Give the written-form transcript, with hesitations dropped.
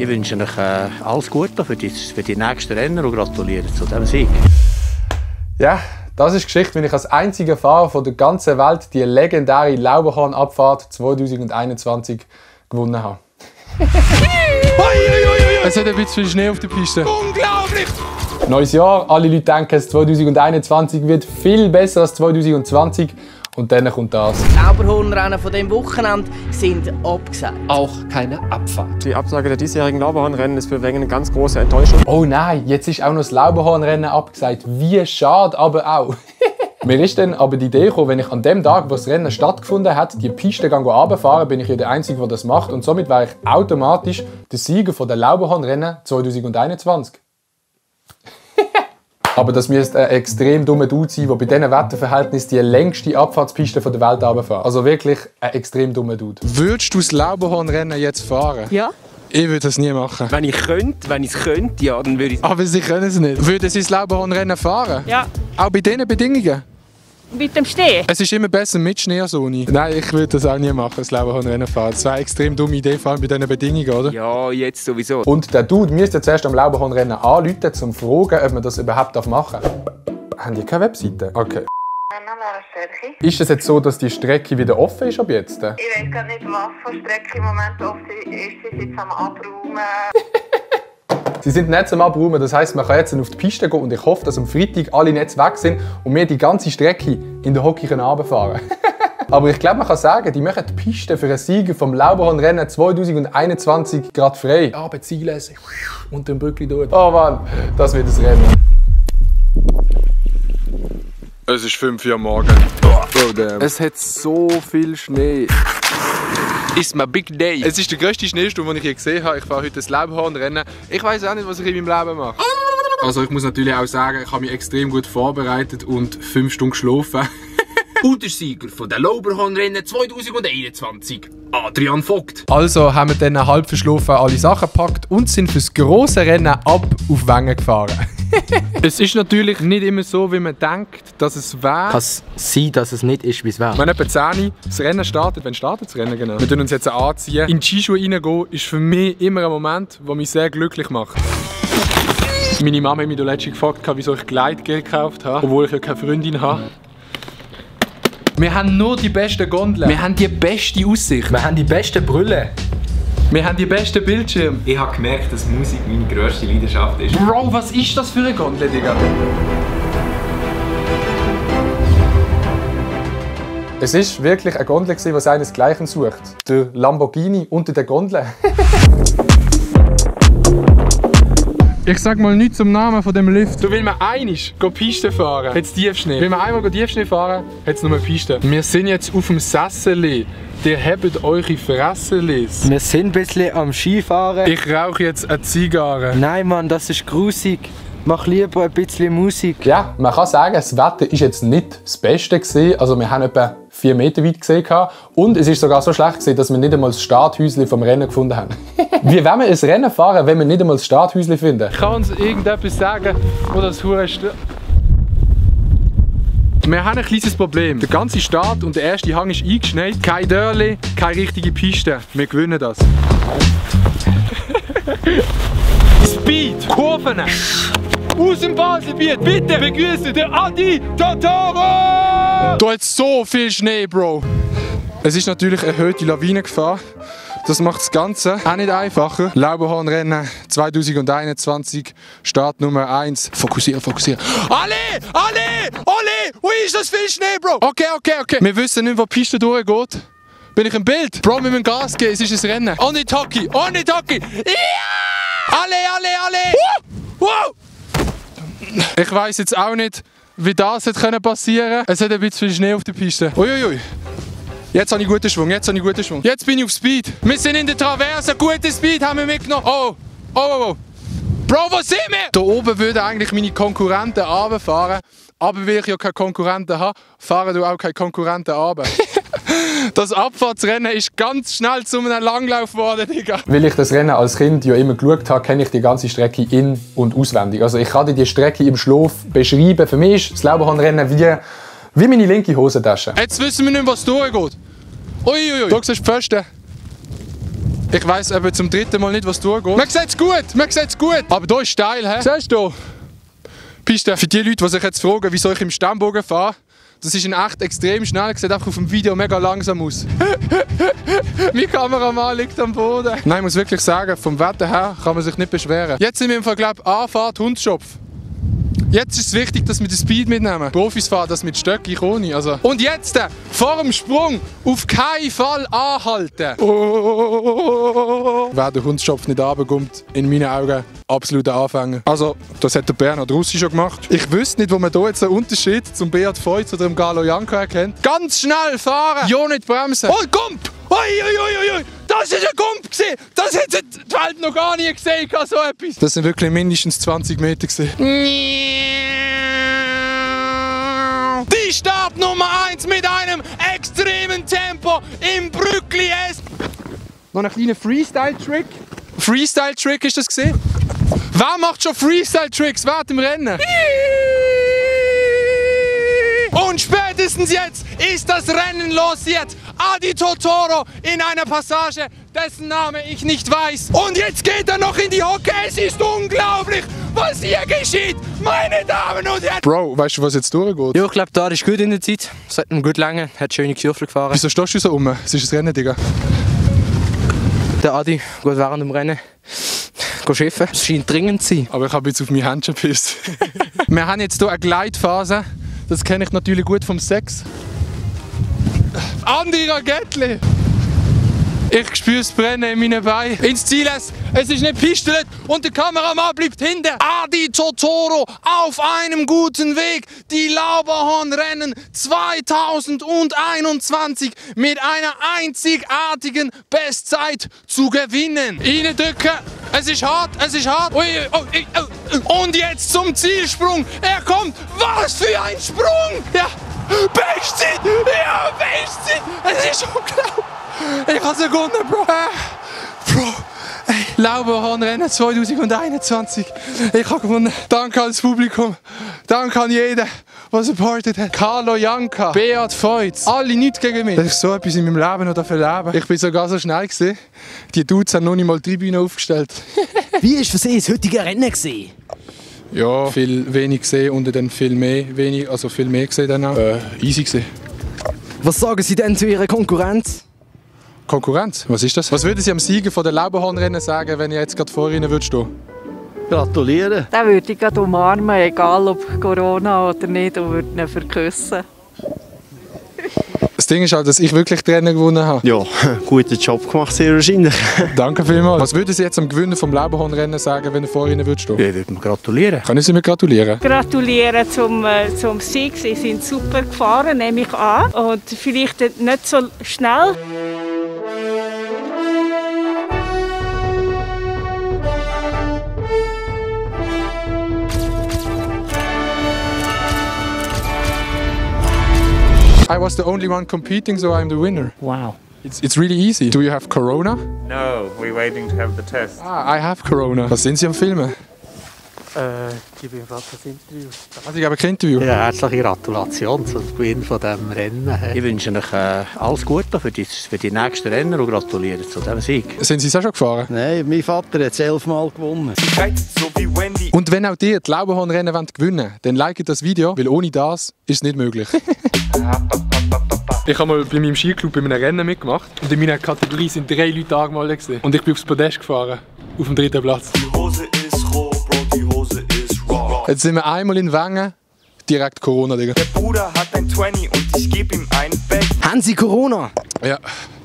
Ich wünsche euch alles Gute für die nächsten Rennen und gratuliere zu diesem Sieg. Ja, das ist die Geschichte, wenn ich als einziger Fahrer von der ganzen Welt die legendäre Lauberhorn-Abfahrt 2021 gewonnen habe. Es hat ein bisschen Schnee auf der Piste. Unglaublich! Neues Jahr, alle Leute denken, 2021 wird viel besser als 2020 und dann kommt das. Die Lauberhornrennen von diesem Wochenende sind abgesagt. Auch keine Abfahrt. Die Absage der diesjährigen Lauberhornrennen ist für Wengen eine ganz große Enttäuschung. Oh nein, jetzt ist auch noch das Lauberhornrennen abgesagt. Wie schade, aber auch. Mir ist dann aber die Idee gekommen, wenn ich an dem Tag, wo das Rennen stattgefunden hat, die Piste runterfahren, bin ich ja der Einzige, der das macht. Und somit wäre ich automatisch der Sieger der Lauberhornrennen 2021. Aber das müsste ein extrem dummer Dude sein, der bei diesen Wetterverhältnissen die längste Abfahrtspiste der Welt runterfährt. Also wirklich ein extrem dummer Dude. Würdest du das Lauberhornrennen jetzt fahren? Ja. Ich würde das nie machen. Wenn ich es könnte, ja, dann würde ich... Aber sie können es nicht. Würden sie das Lauberhornrennen fahren? Ja. Auch bei diesen Bedingungen? Mit dem Stehen? Es ist immer besser mit Schnee als ohne. Nein, ich würde das auch nie machen, das Lauberhornrennen fahren. Das wäre eine extrem dumme Idee, vor allem bei diesen Bedingungen, oder? Ja, jetzt sowieso. Und der Dude müsste zuerst am Lauberhornrennen anrufen, um zu fragen, ob man das überhaupt machen darf. Haben die keine Webseite? Okay. Ist es jetzt so, dass die Strecke wieder offen ist ab jetzt? Ich weiß gar nicht, was für Strecke im Moment offen ist. Sie sind jetzt am Abräumen. Sie sind nicht zum Abräumen, das heisst, man kann jetzt auf die Piste gehen und ich hoffe, dass am Freitag alle Netze weg sind und wir die ganze Strecke in der Hockey runterfahren können. Aber ich glaube, man kann sagen, die machen die Piste für einen Sieger vom Lauberhornrennen 2021 gerade frei. Ziel lesen und den Brückli durch. Oh Mann, das wird das Rennen. Es ist 5 Uhr morgens. Oh, damn. Es hat so viel Schnee. It's my big day. Es ist der grösste Schneesturm, den ich je gesehen habe. Ich fahre heute das Lauberhornrennen. Ich weiß auch nicht, was ich in meinem Leben mache. Also ich muss natürlich auch sagen, ich habe mich extrem gut vorbereitet und 5 Stunden geschlafen. Und der Sieger von der Lauberhornrennen 2021, Adrian Vogt. Also haben wir dann halb verschlafen alle Sachen gepackt und sind fürs grosse Rennen ab auf Wengen gefahren. Es ist natürlich nicht immer so, wie man denkt, dass es wäre. Kann es sein, dass es nicht ist, wie es wäre? Wenn etwa 10 Uhr das Rennen startet, wann startet das Rennen genau? Wir tun uns jetzt anziehen. In die Skischuhe reingehen ist für mich immer ein Moment, der mich sehr glücklich macht. Meine Mama hat mich letztens gefragt, wieso ich Gleitgel gekauft habe, obwohl ich ja keine Freundin habe. Wir haben nur die besten Gondeln. Wir haben die beste Aussicht. Wir haben die besten Brüllen. Wir haben die besten Bildschirme. Ich habe gemerkt, dass Musik meine grösste Leidenschaft ist. Bro, was ist das für eine Gondel, Digga? Es war wirklich eine Gondel, die seinesgleichen sucht. Der Lamborghini unter der Gondel. Ich sag mal nichts zum Namen von dem Lift. Du willst mir einig Piste fahren, hat es Tiefschnee. Will man einmal Tiefschnee fahren, hat es nur Piste. Wir sind jetzt auf dem Sessel. Ihr habt eure Fresselis. Wir sind ein bisschen am Skifahren. Ich rauche jetzt eine Zigarre. Nein, Mann, das ist grusig. Mach lieber ein bisschen Musik. Ja, man kann sagen, das Wetter war jetzt nicht das Beste gewesen. Also wir haben etwa 4 Meter weit gesehen. Und es ist sogar so schlecht gewesen, dass wir nicht einmal das Starthäuschen vom Rennen gefunden haben. Wie wollen wir ein Rennen fahren, wenn wir nicht einmal das Starthäuschen finden? Kann uns irgendetwas sagen, wo das Hure Wir haben ein kleines Problem. Der ganze Start und der erste Hang ist eingeschneit. Kein Dörrli, keine richtige Piste. Wir gewinnen das. Speed, Kurven. Aus dem Baselbiet, bitte begrüßen den Adi Totoro! Da hat so viel Schnee, Bro. Es ist natürlich erhöhte Lawinengefahr. Das macht das Ganze auch nicht einfacher. Lauberhornrennen 2021, Start Nummer 1. Fokussieren, fokussieren. Alle! Ui, ist das viel Schnee, Bro! Okay. Wir wissen nicht, wo die Piste durchgeht. Bin ich im Bild? Bro, wir müssen Gas geben, es ist ein Rennen. On it hockey! Ja! Alle! Wow! Ich weiss jetzt auch nicht, wie das hätte passieren können. Es hat ein bisschen viel Schnee auf der Piste. Uiuiui. Jetzt habe ich guten Schwung, Jetzt bin ich auf Speed. Wir sind in der Traverse, guten Speed haben wir mitgenommen. Oh. Bro, wo sind wir? Da oben würden eigentlich meine Konkurrenten runterfahren. Aber weil ich ja keine Konkurrenten habe, fahren du auch keine Konkurrenten runter. Das Abfahrtsrennen ist ganz schnell zu einem Langlauf geworden, Digga. Weil ich das Rennen als Kind ja immer geschaut habe, kenne ich die ganze Strecke in- und auswendig. Also ich kann dir die Strecke im Schlaf beschreiben. Für mich ist das Lauberhornrennen wie meine linke Hosentasche. Jetzt wissen wir nicht, was durchgeht. Uiuiui. Da siehst du die Pfosten. Ich weiss eben zum dritten Mal nicht, was durchgeht. Man sieht's gut, Aber hier ist steil, hä? Siehst du? Piste. Für die Leute, die sich jetzt fragen, wieso ich im Stammbogen fahre, das ist echt extrem schnell, sieht einfach auf dem Video mega langsam aus. Mein Kameramann liegt am Boden. Nein, ich muss wirklich sagen, vom Wetter her kann man sich nicht beschweren. Jetzt sind wir im Fall, glaube ich, Anfahrt Hundschopf. Jetzt ist es wichtig, dass wir den Speed mitnehmen. Profis fahren das mit Stöcken, ich ohne. Also. Und jetzt, vor dem Sprung, auf keinen Fall anhalten. Wer der Hundschopf nicht runterkommt, in meinen Augen absoluter Anfänger. Also, das hat der Bernhard Russi schon gemacht. Ich wüsste nicht, wo man hier jetzt einen Unterschied zum Beat Feutz oder dem Galo Janka erkennt. Ganz schnell fahren, ja nicht bremsen. Oh, Gump! Ui. Das war ein Gump! Das hat die Welt noch gar nie gesehen, so etwas. Das sind wirklich mindestens 20 Meter. Die Startnummer 1 mit einem extremen Tempo im Brückli S. Noch ein kleiner Freestyle-Trick. Freestyle-Trick ist das gesehen? Wer macht schon Freestyle-Tricks während dem Rennen? Und spätestens jetzt ist das Rennen losiert. Adi Totoro in einer Passage, dessen Name ich nicht weiß. Und jetzt geht er noch in die Hocke. Es ist unglaublich, was hier geschieht, meine Damen und Herren. Bro, weißt du, was jetzt durchgeht? Ja, ich glaube, da ist gut in der Zeit. Es hat ihm gut lange, hat schöne Kurven gefahren. Wieso stehst du so rum? Es ist ein Rennen, Digga. Der Adi geht während dem Rennen schiffen. Es scheint dringend zu sein. Aber ich habe jetzt auf meine Händchen gepisst. Wir haben jetzt hier eine Gleitphase. Das kenne ich natürlich gut vom Sex. Andi Ragettli! Ich spüre das Brennen in meinen Beinen. Ins Ziel, es ist nicht pistelt und der Kameramann bleibt hinten. Adi Totoro auf einem guten Weg, die Lauberhornrennen 2021 mit einer einzigartigen Bestzeit zu gewinnen. Reindrücken, es ist hart. Ui. Und jetzt zum Zielsprung. Er kommt, was für ein Sprung! Ja, Bestzeit! Ja, Bestzeit! Es ist unglaublich! Ich habe gewonnen, Bro! Lauberhornrennen 2021. Ich habe gewonnen. Danke ans Publikum. Danke an jeden, der supportet hat. Galo Janka, Beat Feutz, alle nichts gegen mich. Das ist so etwas in meinem Leben noch erleben. Ich bin sogar so schnell gewesen. Die Dudes haben noch nicht mal die Tribüne aufgestellt. Wie war für Sie das heutige Rennen? Ja, viel wenig gesehen und dann viel mehr gesehen dann auch. Easy gesehen. Was sagen Sie denn zu Ihrer Konkurrenz? Konkurrenz? Was ist das? Was würden Sie am Sieger von der Lauberhornrennen sagen, wenn ihr jetzt gerade vor Ihnen stehen würde? Gratulieren. Den würde ich gerade umarmen, egal ob Corona oder nicht, und würde ihn verküssen. Das Ding ist halt, dass ich wirklich die Rennen gewonnen habe. Ja, guten Job gemacht, sehr wahrscheinlich. Danke vielmals. Was würden Sie jetzt am Gewinner vom Lauberhornrennen sagen, wenn er vor Ihnen stehen würde? Ich würde ihm gratulieren. Können Sie mir gratulieren? Gratulieren zum Sieg. Sie sind super gefahren, nehme ich an. Und vielleicht nicht so schnell. I was the only one competing, so I'm the winner. Wow. It's really easy. Do you have Corona? No, we're waiting to have the test. Ah, I have Corona. Was sind Sie am Filmen? Ich bin fast das Interview. Also ich habe kein Interview. Ja, herzliche Gratulation zum Beginn von diesem Rennen. Ich wünsche euch alles Gute für die nächsten Rennen und gratuliere zu diesem Sieg. Sind Sie es auch schon gefahren? Nein, mein Vater hat es 11 Mal gewonnen. Und wenn auch ihr die Lauberhornrennen gewinnen wollt, dann liked das Video, weil ohne das ist es nicht möglich. Ich habe mal bei meinem Skiclub bei einem Rennen mitgemacht und in meiner Kategorie sind 3 Leute angemeldet und ich bin aufs Podest gefahren, auf dem 3. Platz. Die Hose ist roh, Bro, die Hose ist raw. Jetzt sind wir einmal in Wengen, direkt Corona, Digga. Der Bruder hat ein 20 und ich gebe ihm ein Bag. Haben Sie Corona? Ja.